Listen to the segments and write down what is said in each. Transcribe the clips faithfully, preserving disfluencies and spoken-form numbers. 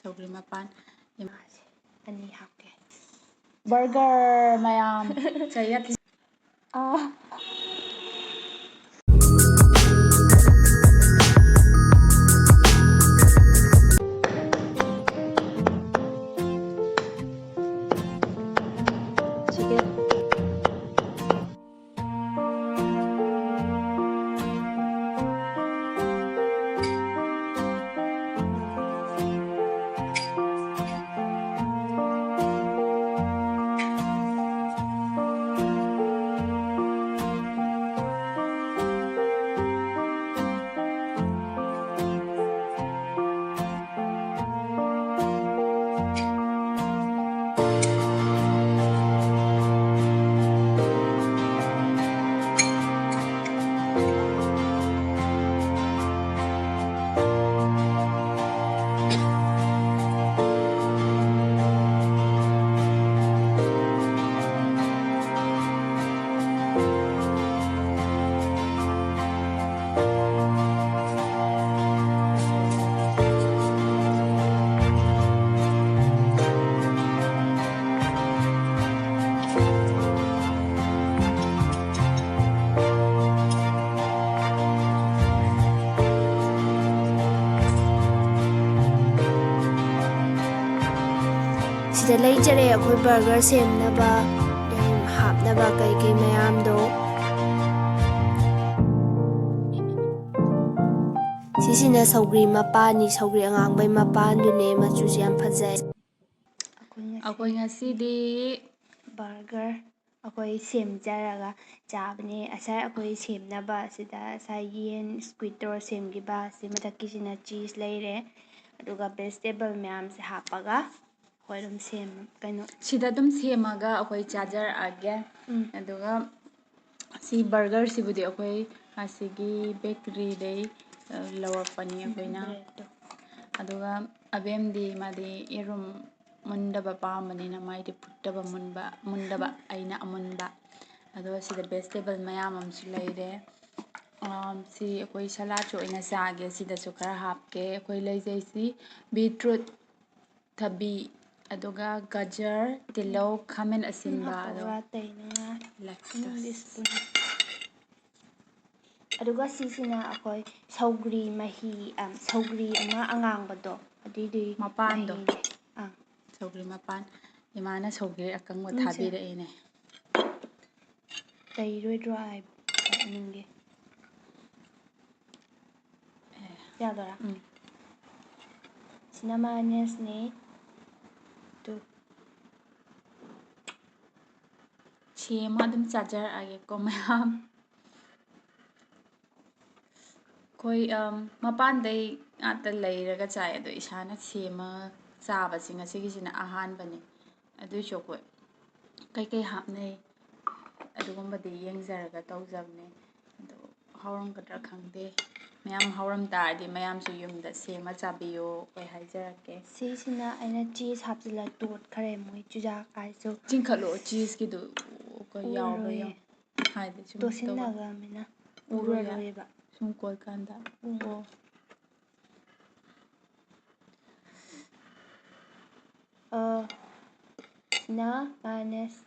ꯁꯧꯒ꯭ꯔꯤ ꯃꯄꯥꯟ꯫ ꯑꯅꯤ ꯍꯥꯞꯀꯦ꯫ ꯕꯔꯒꯔ ꯃꯌꯥꯝ꯫ ꯆꯌꯦꯠ꯫ ꯑꯥ꯫ ꯁꯤꯗ ꯂꯩꯖꯔꯦ ꯑꯩꯈꯣꯏ ꯕꯔꯒꯔ ꯁꯦꯝꯅꯕ, ꯑꯗꯨꯝ ꯍꯥꯞꯅꯕ ꯀꯩꯀꯩ ꯃꯌꯥꯝꯗꯣ꯫ ꯁꯤꯁꯤꯅ ꯁꯧꯒ꯭ꯔꯤ ꯃꯄꯥꯟꯅꯤ, ꯁꯧꯒ꯭ꯔꯤ ꯑꯉꯥꯡꯕꯩ ꯃꯄꯥꯟꯗꯨꯅꯦ, ꯃꯆꯨꯁꯦ ꯌꯥꯝ ꯐꯖꯩ꯫ ꯑꯩꯈꯣꯏ ꯉꯁꯤ ꯑꯩꯈꯣꯏ ꯉꯁꯤꯗꯤ ꯕꯔꯒꯔ ꯑꯩꯈꯣꯏ ꯁꯦꯝꯖꯔꯒ ꯆꯥꯕꯅꯦ꯫ ꯉꯁꯥꯏ ꯑꯩꯈꯣꯏ ꯁꯦꯝꯅꯕ ꯁꯤꯗ ꯉꯁꯥꯏ ꯌꯦꯟ ꯁ꯭ꯀ꯭ꯋꯤꯠ ꯇꯧꯔ ꯁꯦꯝꯈꯤꯕ ꯁꯤ ꯃꯊꯛꯀꯤꯁꯤꯅ ꯆꯤꯁ ꯂꯩꯔꯦ, ꯑꯗꯨꯒ ꯚꯦꯖꯤꯇꯦꯕꯜ ꯃꯌꯥꯝꯁꯦ ꯍꯥꯞꯄꯒ ꯑꯩꯈꯣꯏ ꯑꯗꯨꯝ ꯁꯦꯝ ꯀꯩꯅꯣ꯫ ꯁꯤꯗ ꯑꯗꯨꯝ ꯁꯦꯝꯃꯒ ꯑꯩꯈꯣꯏ ꯆꯥꯖꯔꯛꯑꯒꯦ꯫ ꯎꯝ꯫ ꯑꯗꯨꯒ ꯁꯤ ꯕꯔꯒꯔꯁꯤꯕꯨꯗꯤ ꯑꯩꯈꯣꯏ ꯑꯁꯤꯒꯤ ꯕꯦꯀꯔꯤꯗꯩ, ꯑ, ꯂꯧꯔꯛꯄꯅꯤ ꯑꯩꯈꯣꯏꯅ꯫ ꯕ꯭ꯔꯦꯗꯇꯣ꯫ ꯑꯗꯨꯒ ꯑꯕꯦꯝꯗꯤ ꯃꯥꯗꯤ ꯌꯦꯔꯨꯝ ꯃꯨꯟꯗꯕ ꯄꯥꯝꯕꯅꯤꯅ ꯃꯥꯏꯗꯤ ꯐꯨꯠꯇꯕ ꯃꯨꯟꯕ, ꯃꯨꯟꯗꯕ, ꯑꯩꯅ ꯑꯃꯨꯟꯕ꯫ ꯑꯗꯨꯒ ꯁꯤꯗ ꯚꯦꯖꯤꯇꯦꯕꯜ ꯃꯌꯥꯝ ꯑꯃꯁꯨ ꯂꯩꯔꯦ꯫ ꯑꯥ, ꯁꯤ ꯑꯩꯈꯣꯏ ꯁꯂꯥꯠꯁꯨ ꯑꯣꯏꯅ ꯆꯥꯒꯦ꯫ ꯁꯤꯗꯁꯨ ꯈꯔ ꯍꯥꯞꯀꯦ꯫ ꯑꯩꯈꯣꯏ ꯂꯩꯖꯩꯁꯤ ꯕꯤꯠꯔꯨꯠ, ꯊꯕꯤ, ꯑꯗꯨꯒ ꯒꯖꯔ, ꯇꯤꯜꯍꯧ, ꯈꯥꯃꯦꯟ ꯑꯁꯤꯟꯕ, ꯑꯗꯣ ꯍꯥꯞꯄꯒ ꯇꯩꯅꯉꯥꯏ ꯂꯦꯛꯇꯁ꯫ ꯏꯃꯨꯡꯒꯤ ꯁ꯭ꯄꯨꯟ꯫ ꯑꯗꯨꯒ ꯁꯤꯁꯤꯅ ꯑꯩꯈꯣꯏ ꯁꯧꯒ꯭ꯔꯤ ꯃꯍꯤ, ꯑ, ꯁꯧꯒ꯭ꯔꯤ ꯑꯃ ꯑꯉꯥꯡꯕꯗꯣ, ꯑꯗꯨꯏꯗꯨꯒꯤ ꯃꯄꯥꯟꯗꯣ꯫ ꯃꯍꯤꯅꯦ꯫ ꯑꯥ꯫ ꯁꯧꯒ꯭ꯔꯤ ꯃꯄꯥꯟ꯫ ꯏꯃꯥꯅ ꯁꯧꯒ꯭ꯔꯤ ꯑꯀꯪꯕ ꯎꯝ, ꯁꯦ꯫ ꯊꯥꯕꯤꯔꯛꯏꯅꯦ꯫ ꯇꯩꯔꯣꯏꯗ꯭ꯔꯣ ꯍꯥꯏꯕ ꯅꯪꯒꯤ? ꯑꯦ꯫ ꯌꯥꯗꯣꯏꯔꯥ? ꯎꯝ꯫ ꯁꯤꯅ ꯃꯥꯏꯅꯁꯅꯤ꯫ ꯇꯨ꯫ ꯁꯦꯝꯃ ꯑꯗꯨꯝ ꯆꯥꯖꯔꯛꯑꯒꯦꯀꯣ ꯃꯌꯥꯝ꯫ ꯑꯩꯈꯣꯏ, ꯑꯝ, ꯃꯄꯥꯟꯗꯩ ꯉꯥꯛꯇ ꯂꯩꯔꯒ ꯆꯥꯏ, ꯑꯗꯣ ꯏꯁꯥꯅ ꯁꯦꯝꯃ ꯆꯥꯕꯁꯤ ꯉꯁꯤꯒꯤꯁꯤꯅ ꯑꯍꯥꯟꯕꯅꯤ꯫ ꯑꯗꯨꯏꯁꯨ ꯑꯩꯈꯣꯏ ꯀꯩꯀꯩ ꯍꯥꯞꯅꯩ ꯑꯗꯨꯒꯨꯝꯕꯗꯤ ꯌꯦꯡꯖꯔꯒ ꯇꯧꯖꯕꯅꯦ꯫ ꯑꯗꯣ ꯍꯥꯎꯔꯝꯒꯗ꯭ꯔꯥ ꯈꯪꯗꯦ꯫ ꯃꯌꯥꯝ ꯍꯥꯎꯔꯝ ꯇꯥꯔꯗꯤ ꯃꯌꯥꯝꯁꯨ ꯌꯨꯝꯗ ꯁꯦꯝꯃ ꯆꯥꯕꯤꯌꯣ ꯑꯩꯈꯣꯏ ꯍꯥꯏꯖꯔꯛꯀꯦ꯫ ꯁꯤꯁꯤꯅ ꯑꯩꯅ ꯆꯤꯁ ꯍꯥꯞꯆꯤꯜꯂ ꯇꯣꯠꯈ꯭ꯔꯦ, ꯃꯣꯏ ꯆꯨꯖꯥꯛ ꯀꯥꯏꯁꯨ꯫ ꯆꯤꯡꯈꯠꯂꯣ ꯆꯤꯁꯀꯤꯗꯨ ꯀ-, ꯌꯥꯎꯕ꯭ꯔꯥ ꯎꯔꯔꯣꯏꯌꯦ꯫ ꯌꯦꯡꯉꯣ꯫ ꯍꯥꯏꯗꯤ ꯁꯨꯝ ꯇꯧꯕ꯫ ꯇꯣꯠꯁꯤꯟꯅꯈ꯭ꯔꯕꯅꯤꯅ ꯎꯔꯣꯏꯌꯦ꯫ ꯎꯔꯔꯣꯏꯌꯦꯕ꯫ ꯁꯨꯝ ꯀꯣꯜꯀꯥꯟꯗ꯫ ꯎꯝ꯫ ꯑꯣ꯫ ꯑ, ꯁꯤꯅ ꯃꯥꯏꯅꯁ꯫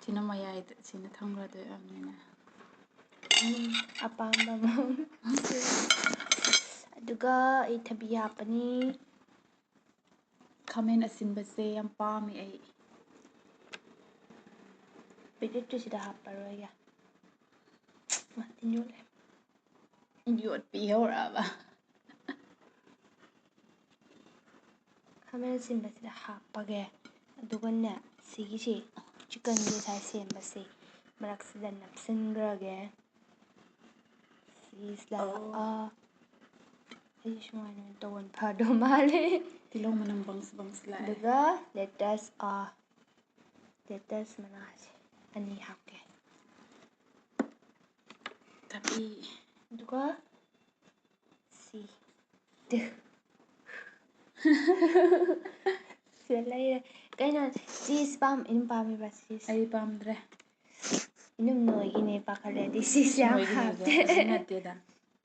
ꯁꯤꯅ ꯃꯌꯥꯏꯗ, ꯁꯤꯅ ꯊꯝꯈ꯭ꯔꯗꯣꯏ ꯑꯣꯏꯔꯝꯅꯤꯅꯦ꯫ ꯎꯝ, ꯑꯄꯥꯝꯕ ꯑꯃ꯫ ꯑꯗꯨꯒ ꯑꯩ ꯊꯕꯤ ꯍꯥꯞꯄꯅꯤ꯫ ꯈꯥꯃꯦꯟ ꯑꯁꯤꯟꯕꯁꯦ ꯌꯥꯝ ꯄꯥꯝꯃꯦ ꯑꯩ꯫ ꯄꯤꯔꯤꯠꯇꯨ ꯁꯤꯗ ꯍꯥꯞꯄꯔꯣꯏꯒꯦ꯫ ꯃꯥ ꯇꯤꯟ ꯌꯣꯠꯂꯦ꯫ ꯌꯣꯠꯄꯤ ꯍꯧꯔꯛꯑꯕ꯫ ꯈꯥꯃꯦꯟ ꯑꯁꯤꯟꯕꯁꯤꯗ ꯍꯥꯞꯄꯒꯦ꯫ ꯑꯗꯨꯒꯅꯦ, ꯁꯤꯒꯤꯁꯤ ꯆꯤꯛꯀꯟꯒꯤ ꯉꯁꯥꯏ ꯁꯦꯝꯕꯁꯤ ꯃꯔꯛꯁꯤꯗ ꯅꯞꯁꯤꯟꯈ꯭ꯔꯒꯦ꯫ ꯁꯤꯁꯤꯗ, ꯑꯣ꯫ ꯑꯥ, ꯑꯩ ꯁꯨꯃꯥꯏꯅ ꯑꯣꯏꯅ ꯇꯧꯕꯅ ꯐꯗꯧ ꯃꯥꯜꯂꯦ꯫ ꯇꯤꯜꯍꯧ ꯃꯅꯝ ꯕꯪꯁ ꯕꯪꯁ ꯂꯥꯛꯑꯦ꯫ ꯑꯗꯨꯒ ꯂꯦꯇꯁ, ꯑꯥ, ꯂꯦꯇꯁ ꯃꯅꯥꯁꯦ ꯑꯅꯤ ꯍꯥꯞꯀꯦ꯫ ꯊꯕꯤ꯫ ꯑꯗꯨꯒ ꯁꯤ꯫ ꯁꯤꯗ ꯂꯩꯔꯦ꯫ ꯀꯩꯅꯣ, ꯆꯤꯁ ꯄꯥꯝ-, ꯏꯅꯨꯝ ꯄꯥꯝꯃꯤꯕ꯭ꯔꯥ ꯆꯤꯁ? ꯑꯩ ꯄꯥꯝꯗ꯭ꯔꯦ꯫ ꯏꯅꯨꯝ ꯅꯣꯏꯒꯤꯅꯦ ꯄꯥꯈꯠꯂꯦ, ꯑꯗꯨꯏ ꯆꯤꯁ ꯌꯥꯝ ꯅꯣꯏꯒꯤꯅꯦ ꯍꯥꯞꯇꯦ꯫ ꯑꯗꯨ ꯅꯠꯇꯦꯗ꯫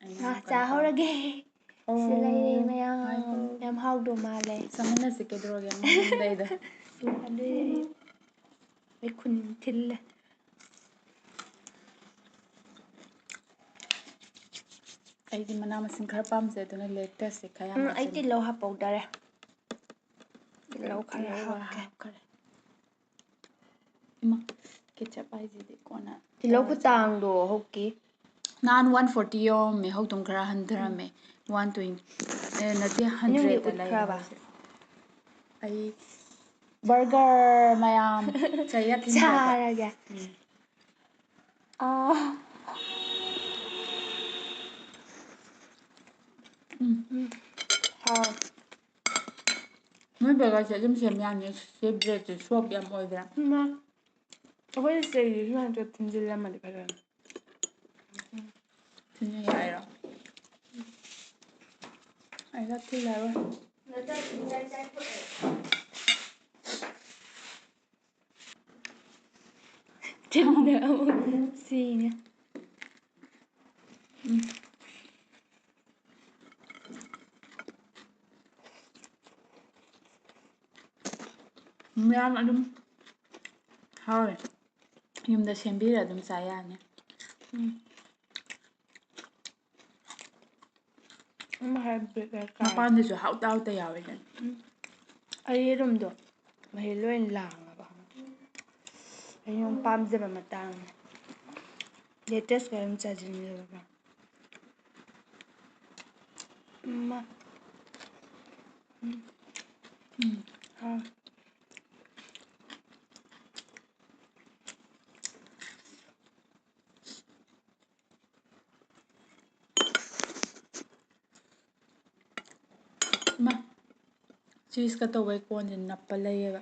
ꯑꯩꯅ ꯃꯥ ꯌꯥꯝ ꯀꯟꯅ ꯆꯥꯍꯧꯔꯒꯦ꯫ ꯁꯤ ꯂꯩꯔꯦ ꯃꯌꯥꯝ꯫ ꯉꯥꯏꯈꯣ꯫ ꯌꯥꯝ ꯍꯥꯎꯗꯧ ꯃꯥꯜꯂꯦ꯫ ꯆꯥꯃꯤꯟꯅꯁꯤ ꯀꯩꯗꯧꯔꯒꯦ, ꯑꯉꯥꯡ ꯂꯩꯗ꯫ ꯑꯗꯨꯗꯤ ꯑꯩ ꯈꯨꯟ ꯊꯤꯜꯂꯦ꯫ ꯑꯩꯗꯤ ꯃꯅꯥ ꯃꯁꯤꯡ ꯈꯔ ꯄꯥꯝꯖꯩ, ꯑꯗꯨꯅ lettuce ꯁꯦ ꯈꯔ ꯌꯥꯝ ꯎꯝ, ꯑꯩ ꯍꯥꯞꯆꯤꯟꯕ꯫ ꯇꯤꯜꯍꯧ ꯍꯥꯞꯄꯧꯗꯔꯦ꯫ ꯇꯤꯜꯍꯧ ꯈꯔ ꯇꯤꯜꯍꯧꯒ ꯍꯥꯞꯀꯦ꯫ ꯍꯥꯞꯈꯔꯦ꯫ ꯏꯃꯥ, ketchup ꯍꯥꯏꯁꯤꯗꯤ ꯀꯣꯟꯅ ꯇꯤꯜꯍꯧ ꯆꯥꯔꯁꯤ꯫ ꯈꯨꯇꯥꯡꯗꯣ ꯍꯧꯀꯤ꯫ ꯅꯍꯥꯟ one forty ꯌꯧꯔꯝꯃꯦ, ꯍꯧꯇꯨꯝ ꯈꯔ ꯍꯟꯊꯔꯝꯃꯦ꯫ One twenty, ꯑꯦ, ꯅꯠꯇꯦ, ꯅꯪꯒꯤ hundred ꯗ ꯂꯩꯔꯦ ꯎꯠꯈ꯭ꯔꯕ? ꯍꯧꯖꯤꯛ꯫ ꯑꯩ burger ꯃꯌꯥꯝ ꯆꯌꯦꯠ ꯊꯤꯟꯖꯕ꯫ ꯆꯥꯔꯒꯦ꯫ ꯎꯝ꯫ ꯑꯥ꯫ ꯎꯝ꯫ ꯎꯝ꯫ ꯍꯥꯎ꯫ ꯅꯣꯏ burger ꯁꯦ ꯑꯗꯨꯝ ꯁꯦꯝ ꯌꯥꯅꯤ꯫ ꯁꯤ bread ꯁꯦ soft ꯌꯥꯝ ꯑꯣꯏꯗ꯭ꯔꯥ? ꯃꯥ꯫ ꯑꯩꯈꯣꯏ ꯆꯩꯁꯦ ꯁꯨꯃꯥꯏꯅ ꯇꯧꯔ ꯊꯤꯟꯖꯤꯜꯂꯝꯃꯗꯤ ꯐꯗꯧꯅꯤ꯫ ꯊꯤꯟꯖꯤꯜꯂꯣ ꯍꯥꯏꯔꯣ? ꯑꯩꯒ ꯊꯤꯜꯂꯔꯣꯏ꯫ ꯊꯤꯟꯗ ꯑꯃꯨꯛ ꯁꯤꯅꯦ꯫ ꯎꯝ꯫ ꯃꯌꯥꯝ ꯑꯗꯨꯝ ꯍꯥꯎꯋꯦ꯫ ꯌꯨꯝꯗ ꯁꯦꯝꯕꯤꯔ ꯑꯗꯨꯝ ꯆꯥ ꯌꯥꯅꯤ꯫ ꯎꯝ꯫ ꯎꯝ, ꯍꯥꯏꯕꯗꯤ ꯗꯔꯀꯥꯔ꯫ ꯃꯄꯥꯟꯗꯁꯨ ꯍꯥꯎꯇ ꯍꯥꯎꯇ ꯌꯥꯎꯋꯦꯗꯅ꯫ ꯎꯝ꯫ ꯑꯩ ꯌꯦꯔꯨꯝꯗꯣ ꯃꯍꯤ ꯂꯣꯏ ꯂꯥꯡꯉꯕ꯫ ꯑꯩꯅ ꯌꯥꯝ ꯄꯥꯝꯖꯕ ꯃꯇꯥꯡꯅꯦ꯫ Lettuce ꯀ ꯑꯗꯨꯝ ꯆꯥꯁꯤꯟꯈꯤꯕꯀꯣ꯫ ꯎꯝ, ꯃꯥ-, ꯎꯝ, ꯎꯝ, ꯍꯥꯎ꯫ ꯏꯃꯥ, cheese ꯀ ꯇꯧꯕꯩ ꯀꯣꯟꯁꯦ ꯅꯞꯄ ꯂꯩꯌꯦꯕ꯫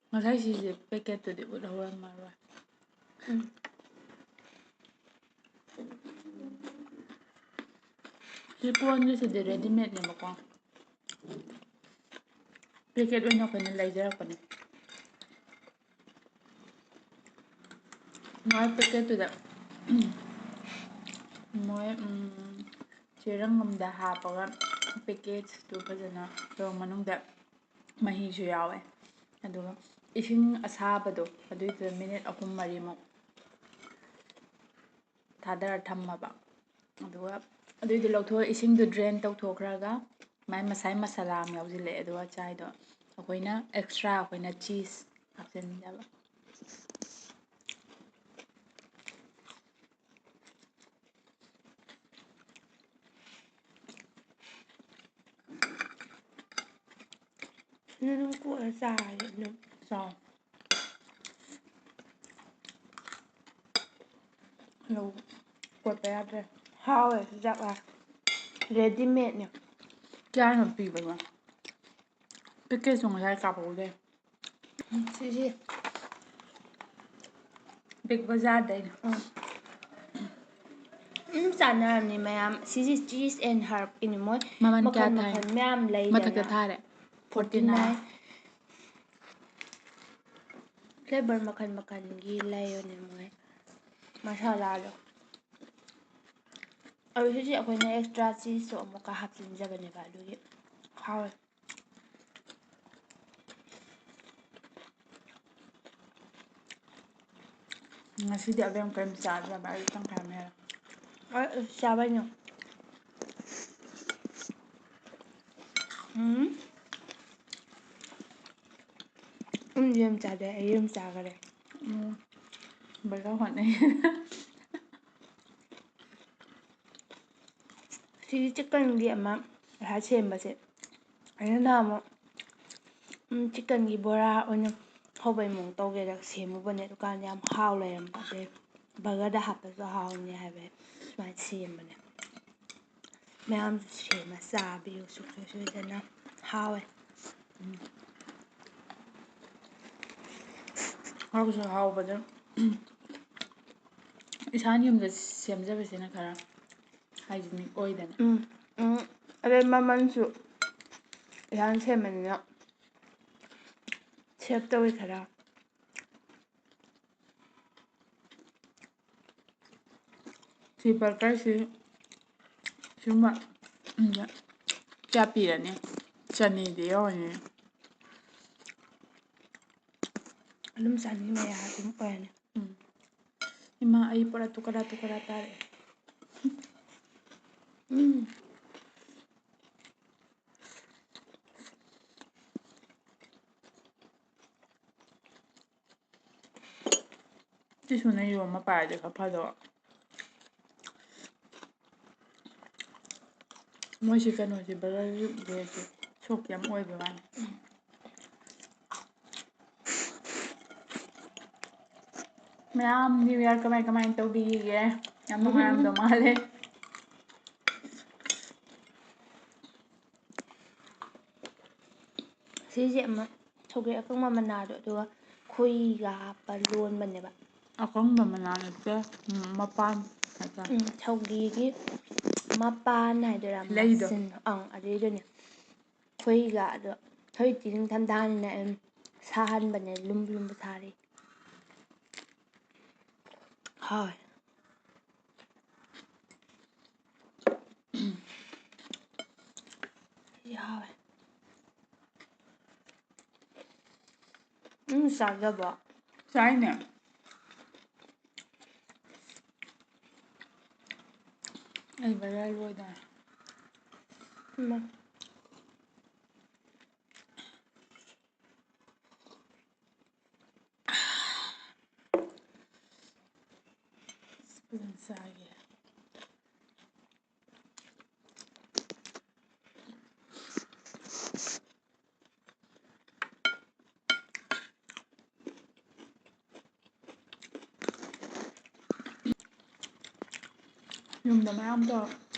ꯉꯁꯥꯏ ꯁꯤꯁꯦ packet ꯇꯨꯗꯤ ꯎꯠꯍꯧꯔꯝꯃꯔꯣꯏ꯫ ꯎꯝ꯫ ꯁꯤ ꯀꯣꯟꯒꯤꯁꯤꯗꯤ readymade ꯅꯦꯕꯀꯣ꯫ Packet ꯑꯣꯏꯅ ꯑꯩꯈꯣꯏꯅ ꯂꯩꯖꯔꯛꯄꯅꯦ꯫ ꯃꯣꯏ ꯄꯦꯀꯦꯠꯇꯨꯗ ꯃꯣꯏ ꯎꯝ, ꯆꯦꯔꯪ ꯑꯃꯗ ꯍꯥꯞꯄꯒ ꯄꯦꯀꯦꯠꯇꯨ ꯐꯖꯅ ꯇꯧꯔ ꯃꯅꯨꯡꯗ ꯃꯍꯤꯁꯨ ꯌꯥꯎꯋꯦ꯫ ꯑꯗꯨꯒ ꯏꯁꯤꯡ ꯑꯁꯥꯕꯗꯣ ꯑꯗꯨꯏꯗꯨꯗ ꯃꯤꯅꯤꯠ ꯑꯍꯨꯝ ꯃꯔꯤꯃꯨꯛ ꯊꯥꯗꯔ ꯊꯝꯃꯕ꯫ ꯑꯗꯨꯒ ꯑꯗꯨꯏꯗꯣ ꯂꯧꯊꯣꯛꯑ ꯏꯁꯤꯡꯗꯣ ꯗ꯭ꯔꯦꯟ ꯇꯧꯊꯣꯛꯈ꯭ꯔꯒ ꯃꯥꯏ ꯃꯁꯥꯏ ꯃꯁꯥꯂꯥ ꯑꯃ ꯌꯥꯎꯁꯤꯜꯂꯛꯑꯦ꯫ ꯑꯗꯨꯒ ꯆꯥꯏꯗꯣ ꯑꯩꯈꯣꯏꯅ ꯑꯦꯛꯁꯇ꯭ꯔꯥ ꯑꯩꯈꯣꯏꯅ ꯆꯤꯁ ꯍꯥꯞꯆꯤꯟꯖꯕ꯫ ꯑꯗꯨꯝ ꯀꯣꯠꯂ ꯆꯥꯔꯗꯤ ꯑꯗꯨꯝ ꯆꯥꯎ꯫ ꯂꯧ ꯀꯣꯠꯄ ꯌꯥꯗ꯭ꯔꯦ꯫ ꯍꯥꯎꯋꯦ ꯆꯨꯖꯥꯛ ꯂꯥ꯫ ꯔꯦꯗꯤꯃꯦꯗꯅꯦ꯫ ꯀꯌꯥꯅꯣ ꯄꯤꯕꯅꯣ? ꯄꯦꯀꯦꯖꯁꯨ ꯉꯁꯥꯏ ꯀꯥꯞꯍꯧꯗꯦ꯫ ꯁꯤꯁꯤ ꯕꯤꯛ ꯕꯖꯥꯔꯗꯩꯅꯦ꯫ ꯎꯝ꯫ ꯎꯝ, ꯆꯥꯟꯅꯔꯝꯅꯤ ꯃꯌꯥꯝ꯫ ꯁꯤꯁꯤ ꯆꯤꯁ ꯑꯦꯟ ꯍꯔꯕꯀꯤꯅꯤ ꯃꯣꯏ꯫ ꯃꯃꯜ ꯀꯌꯥ ꯃꯈꯜ ꯊꯥꯏ? ꯃꯈꯜ ꯃꯌꯥꯝ ꯂꯩꯗꯅ꯫ ꯃꯊꯛꯇ ꯊꯥꯔꯦ꯫ Forty nine. ꯐ꯭ꯂꯦꯕꯔ ꯃꯈꯜ ꯃꯈꯜꯒꯤ ꯂꯩꯕꯅꯦ ꯃꯣꯏ ꯃꯁꯥꯂꯥꯗꯣ꯫ ꯑꯗꯨ ꯁꯤꯁꯦ ꯑꯩꯈꯣꯏꯅ ꯑꯦꯛꯁꯇ꯭ꯔꯥ ꯆꯤꯁꯇꯣ ꯑꯃꯨꯛꯀ ꯍꯥꯞꯆꯤꯟꯖꯕꯅꯦꯕ, ꯑꯗꯨꯒꯤ ꯍꯥꯎꯋꯦ꯫ ꯉꯁꯤꯗꯤ ꯑꯕꯦꯝ ꯀꯔꯤꯝ ꯆꯥꯗ꯭ꯔꯕ, ꯑꯩ ꯇꯪꯈꯥꯏ ꯑꯃ ꯍꯦꯜꯂꯦ꯫ ꯑ, ꯑ, ꯆꯥꯕꯩꯅꯣ꯫ ꯎꯝ꯫ ꯎꯝ, ꯌꯦꯔꯨꯝ ꯆꯥꯗꯦ, ꯑꯩ ꯌꯦꯔꯨꯝ ꯆꯥꯈꯔꯦ꯫ ꯎꯝ꯫ ꯕꯔꯒꯔ ꯍꯣꯠꯅꯩ꯫ ꯁꯤꯒꯤ ꯆꯤꯛꯀꯟꯒꯤ ꯑꯃ ꯉꯁꯥꯏ ꯁꯦꯝꯕꯁꯦ, ꯑꯩꯅ ꯅꯍꯥꯟꯃꯨꯛ, ꯎꯝ, ꯆꯤꯛꯀꯟꯒꯤ ꯕꯣꯔꯥ ꯑꯣꯏꯅ ꯍꯧꯕꯩ ꯃꯑꯣꯡ ꯇꯧꯒꯦꯅ ꯁꯦꯝꯃꯨꯕꯅꯦ, ꯑꯗꯨꯀꯥꯟꯗ ꯌꯥꯝ ꯍꯥꯎ ꯂꯩꯔꯝꯕ꯫ ꯑꯗꯩ ꯕꯔꯒꯔꯗ ꯍꯥꯞꯄꯁꯨ ꯍꯥꯎꯅꯤ ꯍꯥꯏꯕꯩ ꯁꯨꯃꯥꯏꯅ ꯁꯦꯝꯕꯅꯦ꯫ ꯃꯌꯥꯝꯁꯨ ꯁꯦꯝꯃ ꯆꯥꯕꯤꯌꯨ, ꯁꯨꯡꯁꯣꯏ ꯁꯣꯏꯗꯅ꯫ ꯍꯥꯎꯋꯦ꯫ ꯎꯝ꯫ ꯍꯥꯎꯁꯨ ꯍꯥꯎꯕꯗ, ꯏꯁꯥꯅ ꯌꯨꯝꯗ ꯁꯦꯝꯖꯕꯁꯤꯅ ꯈꯔ ꯍꯥꯏꯖꯤꯅꯤꯛ ꯑꯣꯏꯗꯅ꯫ ꯎꯝ, ꯎꯝ꯫ ꯑꯗꯩ ꯃꯃꯜꯁꯨ ꯏꯁꯥꯅ ꯁꯦꯝꯕꯅꯤꯅ ꯁꯦꯞ ꯇꯧꯋꯤ ꯈꯔ꯫ ꯁꯤ ꯕꯔꯒꯔꯁꯤ ꯁꯤꯒꯨꯝꯕ ꯀꯌꯥ ꯄꯤꯔꯅꯤ? ꯆꯅꯤꯗꯤ ꯌꯧꯔꯅꯤ꯫ ꯑꯗꯨꯝ ꯆꯅꯤ ꯃꯌꯥ ꯑꯗꯨꯝ ꯑꯣꯏꯔꯅꯤ꯫ ꯎꯝ꯫ ꯏꯃꯥ, ꯑꯩ ꯄꯨꯔꯥ ꯇꯨꯀꯔꯥ ꯇꯨꯀꯔꯥ ꯇꯥꯔꯦ꯫ ꯎꯝ꯫ ꯇꯤꯁꯨꯅ ꯌꯣꯝꯃ ꯄꯥꯏꯔꯗꯤ ꯈꯔ ꯐꯗꯧꯕ꯫ ꯃꯣꯏꯁꯤ ꯀꯩꯅꯣꯁꯤ ꯕꯔꯒꯔꯒꯤ ꯕ꯭ꯔꯦꯗꯁꯤ ꯁꯣꯐ ꯌꯥꯝ ꯑꯣꯏꯕ ꯋꯥꯅꯤ꯫ ꯃꯌꯥꯝ New Year ꯀꯃꯥꯏ ꯀꯃꯥꯏ ꯇꯧꯕꯤꯈꯤꯒꯦ? ꯌꯥꯝ ꯅꯨꯡꯉꯥꯏꯔꯝꯗꯧ ꯃꯥꯜꯂꯦ꯫ ꯁꯤꯁꯦ ꯑꯃ ꯁꯧꯒ꯭ꯔꯤ ꯑꯀꯪꯕ ꯃꯅꯥꯗꯣ, ꯑꯗꯨꯒ ꯈꯣꯏꯍꯤꯒ ꯍꯥꯞꯄ ꯂꯣꯟꯕꯅꯦꯕ꯫ ꯑꯀꯪꯕ ꯃꯅꯥ ꯅꯠꯇꯦ, ꯎꯝ, ꯃꯄꯥꯟ ꯍꯥꯏꯇꯥꯔꯦ꯫ ꯎꯝ, ꯁꯧꯒ꯭ꯔꯤꯒꯤ ꯃꯄꯥꯟ ꯍꯥꯏꯗꯣꯏꯔꯥ, ꯂꯩꯗꯣ꯫ ꯃꯁꯤꯟ, ꯑꯪ, ꯑꯗꯨꯏꯗꯨꯅꯦ꯫ ꯈꯣꯏꯍꯤꯒ ꯑꯗꯣ ꯍꯧꯖꯤꯛꯇꯤ ꯅꯤꯡꯊꯝꯊꯥꯅꯤꯅ ꯑꯗꯨꯝ ꯁꯥꯍꯟꯕꯅꯦ, ꯂꯨꯝꯕꯨ ꯂꯨꯝꯕꯨ ꯁꯥꯔꯤ꯫ ꯍꯥꯎꯋꯦ꯫ ꯁꯤ ꯍꯥꯎꯋꯦ꯫ ꯅꯪ ꯆꯥꯗꯕ꯭ꯔꯣ? ꯆꯥꯏꯅꯦ꯫ ꯑꯩ ꯕꯔꯒꯔ ꯂꯣꯏꯗꯧꯔꯦ꯫ ꯏꯃꯥ꯫ ꯐꯖꯅ ꯆꯥꯒꯦ꯫ ꯌꯨꯝꯗ ꯃꯌꯥꯝ ꯇꯧꯔ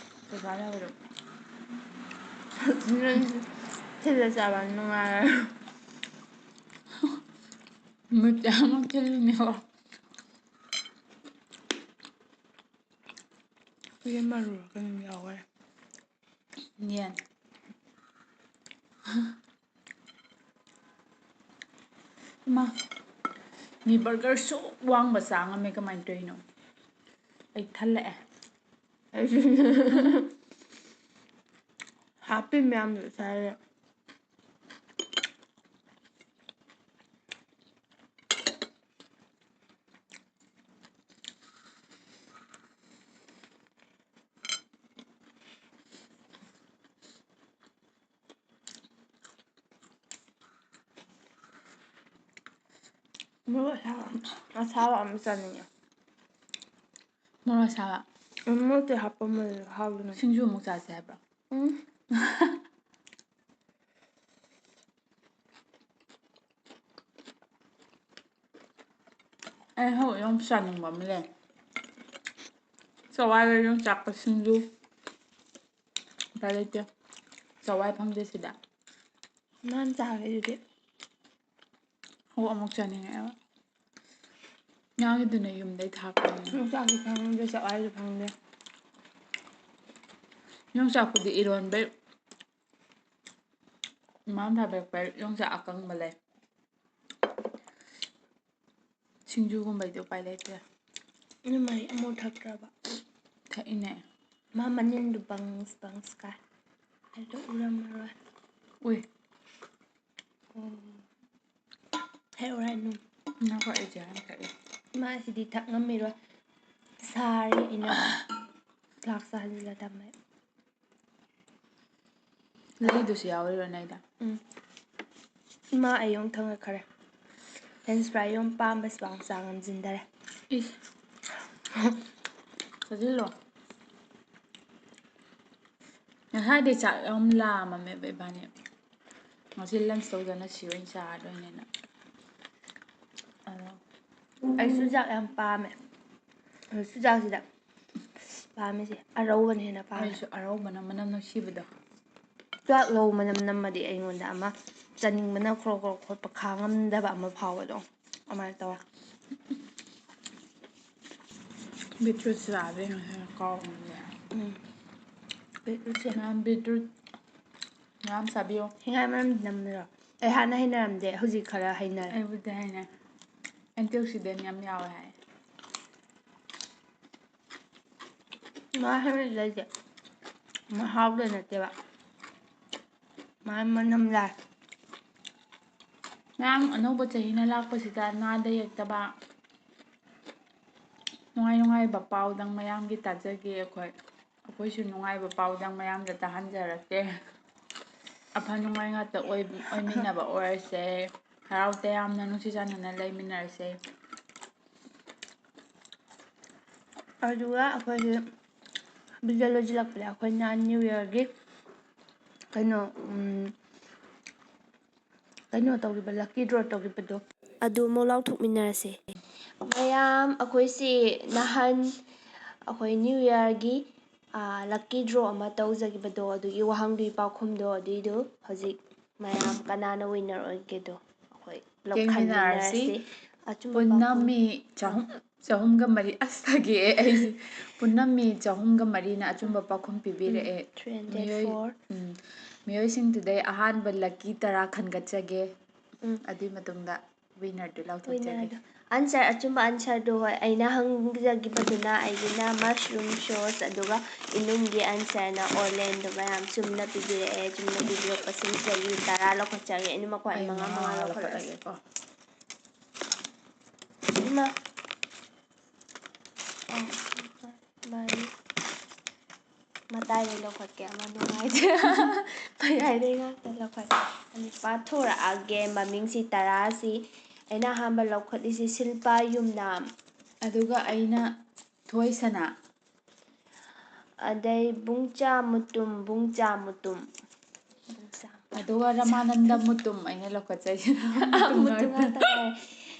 ꯄꯩꯁꯥ ꯂꯩꯕꯗꯣ꯫ ꯊꯤꯜꯂ ꯆꯥꯕ ꯅꯨꯡꯉꯥꯏꯔꯦ꯫ ꯃꯤꯠꯁꯦ ꯑꯃꯨꯛ ꯊꯤꯜꯂꯤꯅꯦꯀꯣ꯫ ꯌꯦꯟ ꯃꯔꯨꯔ ꯀꯩꯅꯣꯝ ꯌꯥꯎꯈꯔꯦ꯫ ꯌꯦꯟ꯫ ꯏꯃꯥ, ꯃꯤ ꯕꯔꯒꯔ ꯁꯨꯛ ꯋꯥꯡꯕ ꯆꯥ ꯉꯝꯃꯦ, ꯀꯃꯥꯏꯅ ꯇꯧꯔꯤꯅꯣ? ꯑꯩ ꯊꯜꯂꯛꯑꯦ꯫ ꯍꯥꯞꯄꯤ ꯃꯌꯥꯝꯗꯨ ꯆꯥꯏꯔꯦ꯫ ꯃꯣꯔꯣꯛ ꯑꯁꯥꯕ ꯑꯃ, ꯑꯁꯥꯕ ꯑꯃ ꯆꯥꯅꯤꯡꯉꯦ꯫ ꯃꯣꯔꯣꯛ ꯑꯁꯥꯕ? ꯎꯝ, ꯃꯣꯔꯣꯛꯇꯤ ꯍꯥꯞꯄꯝꯃꯣꯏ, ꯍꯥꯎꯗꯅ꯫ ꯁꯤꯡꯖꯨ ꯑꯃꯨꯛ ꯆꯥꯁꯦ ꯍꯥꯏꯕ꯭ꯔꯣ? ꯎꯝ꯫ ꯑꯩ ꯍꯧꯖꯤꯛ ꯌꯥꯝ ꯆꯥꯅꯤꯡꯕ ꯑꯃ ꯂꯩ꯫ ꯆꯋꯥꯏꯒ ꯌꯣꯡꯆꯥꯛꯀ ꯁꯤꯡꯖꯨ꯫ ꯎꯄꯥꯏ ꯂꯩꯇꯦ꯫ ꯆꯋꯥꯏ ꯐꯪꯗꯦ ꯁꯤꯗ꯫ ꯅꯍꯥꯟ ꯆꯥꯈ꯭ꯔꯦ ꯑꯗꯨꯗꯤ꯫ ꯑꯣ, ꯑꯃꯨꯛ ꯆꯥꯅꯤꯡꯉꯛꯑꯦꯕ꯫ ꯉꯥꯒꯤꯗꯨꯅ ꯌꯨꯝꯗꯩ ꯊꯥꯔꯛꯄꯅꯦ꯫ ꯌꯣꯡꯆꯥꯛꯁꯨ ꯐꯪꯗꯦ, ꯆꯋꯥꯏꯁꯨ ꯐꯪꯗꯦ꯫ ꯌꯣꯡꯆꯥꯛꯄꯨꯗꯤ ꯏꯔꯣꯟꯕꯩ ꯏꯃꯥꯅ ꯊꯥꯕꯤꯔꯛꯄ ꯌꯣꯡꯆꯥꯛ ꯑꯀꯪꯕ ꯂꯩ꯫ ꯁꯤꯡꯖꯨꯒꯨꯝꯕꯩꯗꯤ ꯎꯄꯥꯏ ꯂꯩꯇꯦ꯫ ꯅꯣꯏ ꯃꯥꯏ ꯑꯃꯣꯠ ꯊꯛꯇ꯭ꯔꯕ? ꯊꯛꯏꯅꯦ꯫ ꯃꯥ ꯃꯅꯤꯟꯗꯨ ꯕꯪꯁ ꯕꯪꯁ ꯀꯥꯏ꯫ ꯑꯗꯨ ꯎꯔꯝꯃꯔꯣꯏ꯫ ꯎꯏ꯫ ꯑꯣ꯫ ꯍꯦꯛ ꯎꯔꯥꯏ ꯅꯨ꯫ ꯉꯥꯏꯈꯣ, ꯑꯩ ꯆꯦꯔꯪ ꯊꯛꯏ꯫ ꯃꯥ ꯁꯤꯗꯤ ꯊꯛ ꯉꯝꯃꯤꯔꯣꯏ꯫ ꯁꯥꯔꯤ ꯏꯅ꯫ ꯐ꯭ꯂꯥꯛꯁꯇ ꯍꯜꯂ ꯊꯝꯃꯦ꯫ ꯂꯩꯗꯨꯁꯨ ꯌꯥꯎꯔꯤꯔꯣ ꯅꯩꯗ? ꯎꯝ꯫ ꯏꯃꯥ ꯑꯩ ꯌꯣꯡ ꯊꯪꯉꯛꯈꯔꯦ꯫ French fry ꯌꯣꯡ ꯄꯥꯝꯕꯁꯤꯐꯥꯎ ꯆꯥ ꯉꯝꯖꯤꯟꯗꯔꯦ꯫ ꯏꯁ꯫ ꯆꯥꯁꯤꯜꯂꯣ꯫ ꯉꯁꯥꯏꯗꯩ ꯆꯥꯛ ꯌꯥꯝ ꯂꯥꯝꯃꯝꯃꯦꯕ ꯏꯕꯥꯅꯤ꯫ ꯉꯁꯤ lunch ꯇꯧꯗꯅ ꯁꯤ ꯑꯣꯏꯅ ꯆꯥꯔꯗꯣꯏꯅꯦꯅ꯫ ꯑꯗꯣ ꯑꯩꯁꯨ ꯆꯥꯛ ꯌꯥꯝ ꯄꯥꯝꯃꯦ꯫ ꯑꯗꯣ ꯆꯨꯖꯥꯛꯁꯤꯗ ꯄꯥꯝꯃꯤꯁꯦ ꯑꯔꯧꯕꯅ ꯍꯦꯟꯅ ꯄꯥꯝꯃꯦ꯫ ꯑꯩꯁꯨ ꯑꯔꯧꯕꯅ ꯃꯅꯝ ꯅꯨꯡꯁꯤꯕꯗꯣ꯫ ꯆꯨꯖꯥꯛ ꯂꯧ ꯃꯅꯝ ꯅꯝꯃꯗꯤ ꯑꯩꯉꯣꯟꯗ ꯑꯃ ꯆꯥꯅꯤꯡꯕꯅ ꯈ꯭ꯔꯣꯛ ꯈ꯭ꯔꯣꯛ ꯈꯣꯠꯄ ꯈꯥꯡꯉꯝꯗꯕ ꯑꯃ ꯐꯥꯎꯕꯗꯣ ꯑꯗꯨꯃꯥꯏꯅ ꯇꯧꯋꯦ꯫ Beetroot ꯆꯥꯕꯗꯩ ꯉꯁꯥꯏ ꯀꯥꯎꯕꯅꯦ꯫ ꯎꯝ꯫ Beetroot ꯁꯦ꯫ ꯃꯌꯥꯝ beetroot ꯃꯌꯥꯝ ꯆꯥꯕꯤꯌꯨ꯫ ꯍꯤꯡꯒꯥꯏ ꯃꯅꯝ ꯅꯝꯗ꯭ꯔꯣ? ꯑꯩ ꯍꯥꯟꯅ ꯍꯩꯅꯔꯝꯗꯦ, ꯍꯧꯖꯤꯛ ꯈꯔ ꯍꯩꯅꯔꯦ꯫ ꯑꯩꯕꯨꯗꯤ ꯍꯩꯅꯩ꯫ Antioxidant ꯌꯥꯝ ꯌꯥꯎꯋꯦ ꯍꯥꯏ꯫ ꯃꯥ ꯍꯦꯜꯃꯦꯠ ꯂꯩꯁꯦ ꯃꯍꯥꯎꯗ ꯅꯠꯇꯦꯕ, ꯃꯥ ꯃꯅꯝ ꯂꯥꯛꯑꯦ꯫ ꯃꯌꯥꯝ ꯑꯅꯧꯕ ꯆꯍꯤꯅ ꯂꯥꯛꯄꯁꯤꯗ ꯅꯥꯗ ꯌꯦꯛꯇꯕ ꯅꯨꯡꯉꯥꯏ ꯅꯨꯡꯉꯥꯏꯕ ꯄꯥꯎꯗꯪ ꯃꯌꯥꯝꯒꯤ ꯇꯥꯖꯒꯦ ꯑꯩꯈꯣꯏ꯫ ꯑꯩꯈꯣꯏꯁꯨ ꯅꯨꯡꯉꯥꯏꯕ ꯄꯥꯎꯗꯪ ꯃꯌꯥꯝꯗ ꯇꯥꯍꯟꯖꯔꯛꯀꯦ꯫ ꯑꯐ ꯅꯨꯡꯉꯥꯏ ꯉꯥꯛꯇ ꯑꯣꯏ-, ꯑꯣꯏꯃꯤꯟꯅꯕ ꯑꯣꯏꯔꯁꯦ꯫ ꯍꯔꯥꯎ ꯇꯌꯥꯝꯅ ꯅꯨꯡꯁꯤ ꯆꯥꯟꯅꯅ ꯂꯩꯃꯤꯟꯅꯔꯁꯦ꯫ ꯑꯗꯨꯒ ꯑꯩꯈꯣꯏꯁꯦ ꯚꯤꯗꯤꯑꯣ ꯂꯣꯏꯁꯤꯜꯂꯛꯄꯗ ꯑꯩꯈꯣꯏꯅ ꯅ꯭ꯌꯨ ꯌꯔꯒꯤ ꯀꯩꯅꯣ, ꯎꯝ, ꯀꯩꯅꯣ ꯇꯧꯈꯤꯕ, ꯂꯛꯀꯤ ꯗ꯭ꯔꯣ ꯇꯧꯈꯤꯕꯗꯣ꯫ ꯑꯗꯨ ꯑꯃꯨꯛ ꯂꯥꯎꯊꯣꯛꯃꯤꯟꯅꯔꯁꯦ꯫ ꯃꯌꯥꯝ, ꯑꯩꯈꯣꯏꯁꯤ ꯅꯍꯥꯟ ꯑꯩꯈꯣꯏ ꯅ꯭ꯌꯨ ꯌꯔꯒꯤ, ꯑꯥ, ꯂꯛꯀꯤ ꯗ꯭ꯔꯣ ꯑꯃ ꯇꯧꯖꯈꯤꯕꯗꯣ, ꯑꯗꯨꯒꯤ ꯋꯥꯍꯪꯗꯨꯒꯤ ꯄꯥꯎꯈꯨꯝꯗꯣ, ꯑꯗꯨꯏꯗꯨ ꯍꯧꯖꯤꯛ ꯃꯌꯥꯝ ꯀꯅꯥꯅ ꯋꯤꯟꯅꯔ ꯑꯣꯏꯒꯦꯗꯣ ꯑꯩꯈꯣꯏ ꯄꯨꯂꯞ ꯌꯦꯡꯃꯤꯟꯅꯔꯁꯤ꯫ ꯈꯟꯃꯤꯟꯅꯔꯁꯤ꯫ ꯑꯆꯨꯝꯕ ꯄꯨꯟꯅ ꯄꯥꯎꯈꯨꯝ꯫ ꯃꯤ ꯆꯍꯨꯝ, ꯆꯍꯨꯝꯒ ꯃꯔꯤ, ꯑꯁ, ꯐꯥꯒꯤ ꯑꯩꯁꯦ꯫ ꯄꯨꯟꯅ ꯃꯤ ꯆꯍꯨꯝꯒ ꯃꯔꯤꯅ ꯑꯆꯨꯝꯕ ꯄꯥꯎꯈꯨꯝ ꯄꯤꯕꯤꯔꯛꯑꯦ꯫ ꯎꯝ, three hundred four꯫ ꯃꯤꯑꯣꯏ-, ꯎꯝ, ꯃꯤꯑꯣꯏꯁꯤꯡꯗꯨꯗꯩ ꯑꯍꯥꯟꯕ ꯂꯛꯀꯤ ꯇꯔꯥ ꯈꯟꯒꯠꯆꯒꯦ꯫ ꯎꯝ꯫ ꯑꯗꯨꯒꯤ ꯃꯇꯨꯡꯗ ꯋꯤꯟꯅꯔꯗꯨ ꯂꯥꯎꯊꯣꯛꯆꯒꯦ꯫ ꯋꯤꯟꯅꯔꯗꯨ꯫ ꯑꯟꯁꯔ, ꯑꯆꯨꯝꯕ ꯑꯟꯁꯔꯗꯨ ꯍꯣꯏ, ꯑꯩꯅ ꯍꯪꯖꯈꯤꯕꯗꯨꯅ ꯑꯩꯒꯤꯅ mushroom sauce, ꯑꯗꯨꯒ ꯏꯅꯨꯡꯒꯤ ꯑꯟꯁꯔꯅ Orlando꯫ ꯃꯌꯥꯝ ꯆꯨꯝꯅ ꯄꯤꯕꯤꯔꯛꯑꯦ꯫ ꯆꯨꯝꯅ ꯄꯤꯕꯤꯔꯛꯄꯁꯤꯡꯁꯤꯗꯒꯤ ꯇꯔꯥ ꯂꯧꯈꯠꯆꯒꯦ꯫ ꯑꯅꯤꯃꯛ ꯈ꯭ꯋꯥꯏ ꯑꯩ ꯃꯉꯥ ꯃꯉꯥ ꯃꯉꯥ ꯂꯧꯈꯠꯂꯁꯤ꯫ ꯂꯧꯈꯠꯂꯒꯦꯀꯣ꯫ ꯏꯃꯥ꯫ ꯑꯣ, ꯃꯥꯅꯤ꯫ ꯃꯇꯥꯏꯗꯩ ꯂꯧꯈꯠꯀꯦ, ꯑꯃ ꯅꯨꯡꯉꯥꯏꯇꯦ꯫ ꯃꯌꯥꯏꯗꯩ ꯉꯥꯛꯇ ꯂꯧꯈꯠꯀꯦ꯫ ꯑꯗꯨ ꯄꯥꯊꯣꯔꯛꯑꯒꯦ, ꯃꯃꯤꯡꯁꯤ ꯇꯔꯥꯁꯤ꯫ ꯑꯩꯅ ꯑꯍꯥꯟꯕ ꯂꯧꯈꯠꯂꯤꯁꯤ ꯁꯤꯜꯄꯥ ꯌꯨꯝꯅꯥꯝ꯫ ꯑꯗꯨꯒ ꯑꯩꯅ ꯊꯣꯏꯁꯅꯥ꯫ ꯑꯗꯩ ꯕꯨꯡꯆꯥ ꯃꯨꯇꯨꯝ, ꯕꯨꯡꯆꯥ ꯃꯨꯇꯨꯝ꯫ ꯕꯨꯡꯆꯥ꯫ ꯑꯗꯨꯒ ꯔꯃꯥꯅꯟꯗ ꯃꯨꯇꯨꯝ ꯑꯩꯅ ꯂꯧꯈꯠꯆꯩꯁꯤꯅ꯫ ꯃꯨꯇꯨꯝ ꯃꯨꯇꯨꯝ ꯉꯥꯛꯇ ꯉꯥꯛꯇ꯫ ꯉꯥꯏꯔꯦ꯫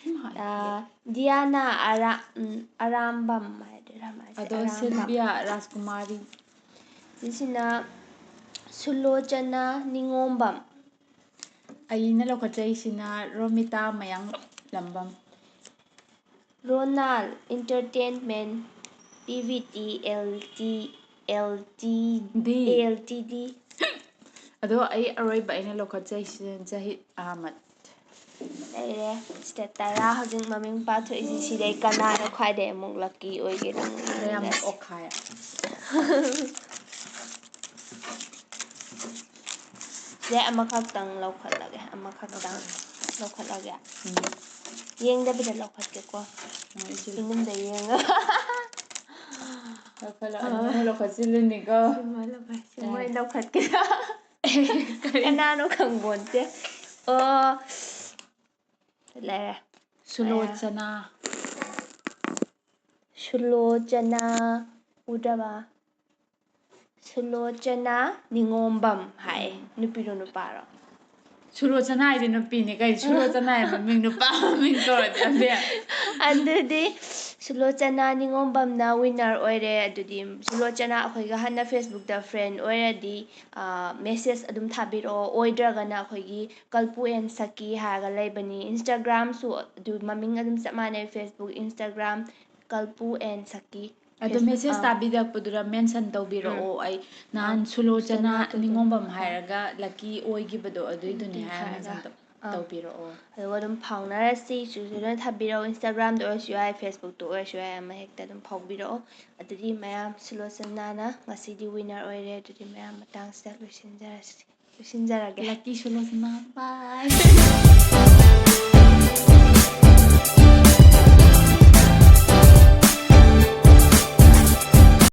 ꯎꯝ, ꯑꯥ, ꯗꯤꯌꯥꯅꯥ ꯑꯔꯥ-, ꯎꯝ, ꯑꯔꯥꯝꯕꯝ ꯍꯥꯏꯗꯣꯏꯔꯥ ꯃꯥꯁꯦ? ꯑꯗꯣ ꯑꯔꯥꯝꯕꯝ꯫ ꯁꯤꯜꯕꯤꯌꯥ ꯔꯥꯖꯀꯨꯃꯥꯔꯤ꯫ ꯁꯤꯁꯤꯅ ꯁꯨꯂꯣꯆꯅꯥ ꯅꯤꯉꯣꯝꯕꯝ꯫ ꯑꯩꯅ ꯂꯧꯈꯠꯆꯩꯁꯤꯅ ꯔꯣꯃꯤꯇꯥ ꯃꯌꯥꯡꯂꯝꯕꯝ꯫ ꯔꯣꯅꯥꯜ Entertainment P V T L T L T D꯫ L T D꯫ ꯑꯗꯣ ꯑꯩ ꯑꯔꯣꯏꯕ ꯑꯩꯅ ꯂꯧꯈꯠꯆꯩꯁꯤꯅ ꯖꯍꯤꯗ ꯑꯍꯃꯗ꯫ ꯂꯩꯔꯦ꯫ ꯁꯤꯗ ꯇꯔꯥ ꯍꯧꯖꯤꯛ ꯃꯃꯤꯡ ꯄꯥꯊꯣꯛꯏꯁꯤ꯫ ꯁꯤꯗꯩ ꯀꯅꯥꯅ ꯈ꯭ꯋꯥꯏꯗꯩ ꯑꯃꯨꯛ ꯂꯛꯀꯤ ꯑꯣꯏꯒꯦ? ꯌꯥꯝ ꯑꯣꯛꯈꯥꯏ꯫ ꯁꯤꯗꯩ ꯑꯃꯈꯛꯇꯪ ꯂꯧꯈꯠꯂꯒꯦ꯫ ꯑꯃꯈꯛꯇꯪ ꯂꯧꯈꯠꯂꯒꯦ꯫ ꯌꯦꯡꯗꯕꯤꯗ ꯂꯧꯈꯠꯀꯦꯀꯣ꯫ ꯏꯅꯨꯡꯗ ꯌꯦꯡꯉ ꯂꯧꯈꯠꯂꯣ, ꯑꯅꯤ ꯑꯃ ꯂꯧꯈꯠꯆꯤꯜꯂꯨꯅꯤꯀꯣ꯫ ꯁꯤꯃ ꯂꯧꯈꯠ-, ꯁꯤꯃ ꯑꯣꯏꯅ ꯂꯧꯈꯠꯀꯦ꯫ ꯀꯅꯥꯅꯣ ꯈꯪꯕꯣꯟꯇꯦ꯫ ꯑꯣ, ꯂꯩꯔꯦ꯫ ꯁꯨꯂꯣꯆꯅꯥ꯫ ꯁꯨꯂꯣꯆꯅꯥ ꯎꯗ꯭ꯔꯕ? ꯁꯨꯂꯣꯆꯅꯥ ꯅꯤꯉꯣꯝꯕꯝ ꯍꯥꯏ꯫ ꯅꯨꯄꯤꯔꯣ ꯅꯨꯄꯥꯔꯣ? ꯁꯨꯂꯣꯆꯅꯥ ꯍꯥꯏꯗꯤ ꯅꯨꯄꯤꯅꯤ ꯀꯩ? ꯁꯨꯂꯣꯆꯅꯥ ꯍꯥꯏ ꯃꯃꯤꯡ ꯅꯨꯄꯥ ꯃꯃꯤꯡ ꯀꯧꯔꯗꯤ ꯌꯥꯝ ꯌꯥꯏ꯫ ꯑꯗꯨꯗꯤ ꯁꯨꯂꯣꯆꯅꯥ ꯅꯤꯉꯣꯝꯕꯝꯅ winner ꯑꯣꯏꯔꯦ꯫ ꯑꯗꯨꯗꯤ ꯁꯨꯂꯣꯆꯅꯥ ꯑꯩꯈꯣꯏꯒ ꯍꯥꯟꯅ Facebookꯇ friend ꯑꯣꯏꯔꯗꯤ, ꯑ, message ꯑꯗꯨꯝ ꯊꯥꯕꯤꯔꯛꯑꯣ꯫ ꯑꯣꯏꯗ꯭ꯔꯒꯅ ꯑꯩꯈꯣꯏꯒꯤ ꯀꯜꯄꯨ ꯑꯦꯟ ꯁꯛꯀꯤ ꯍꯥꯏꯔꯒ ꯂꯩꯕꯅꯤ꯫ Instagramꯁꯨ ꯑꯗꯨ ꯃꯃꯤꯡ ꯑꯗꯨꯝ ꯆꯞ ꯃꯥꯟꯅꯩ, Facebook, Instagram, ꯀꯜꯄꯨ ꯑꯦꯟ ꯁꯛꯀꯤ꯫ ꯑꯗꯣ Facebook, message ꯑꯥ꯫ ꯊꯥꯕꯤꯔꯛꯄꯗꯨꯗ mention ꯇꯧꯕꯤꯔꯛꯑꯣ꯫ ꯑꯩ ꯅꯍꯥꯟ ꯑꯥ꯫ ꯁꯨꯂꯣꯆꯅꯥ ꯁꯨꯂꯣꯆꯅꯥ ꯇꯧꯕꯤꯔꯛꯑꯣ꯫ ꯅꯤꯉꯣꯝꯕꯝ ꯍꯥꯏꯔꯒ lucky ꯑꯣꯏꯈꯤꯕꯗꯣ ꯑꯗꯨꯏꯗꯨꯅꯦ ꯑꯗꯨꯏ ꯍꯥꯏꯔ ꯍꯥꯏꯔꯒ꯫ mention ꯇꯧ-, ꯑꯥ꯫ ꯇꯧꯕꯤꯔꯛꯑꯣ꯫ ꯑꯗꯨꯒ ꯑꯗꯨꯝ ꯐꯥꯎꯅꯔꯁꯤ꯫ ꯁꯨ-, ꯁꯨꯗꯅ ꯊꯥꯕꯤꯔꯛꯑꯣ꯫ Instagramꯗ ꯑꯣꯏꯔꯁꯨ ꯌꯥꯏ, Facebookꯇ ꯑꯣꯏꯔꯁꯨ ꯌꯥꯏ, ꯑꯃ ꯍꯦꯛꯇ ꯑꯗꯨꯝ ꯐꯥꯎꯕꯤꯔꯛꯑꯣ꯫ ꯑꯗꯨꯗꯤ ꯃꯌꯥꯝ ꯁꯨꯂꯣꯆꯅꯥꯅ ꯉꯁꯤꯗꯤ winner ꯑꯣꯏꯔꯦ꯫ ꯑꯗꯨꯗꯤ ꯃꯌꯥꯝ ꯃꯇꯥꯡꯁꯤꯗ ꯂꯣꯏꯁꯤꯟꯖꯔꯁꯤ꯫ ꯂꯣꯏꯁꯤꯟꯖꯔꯒꯦ꯫ Lucky ꯁꯨꯂꯣꯆꯅꯥ꯫ Bye꯫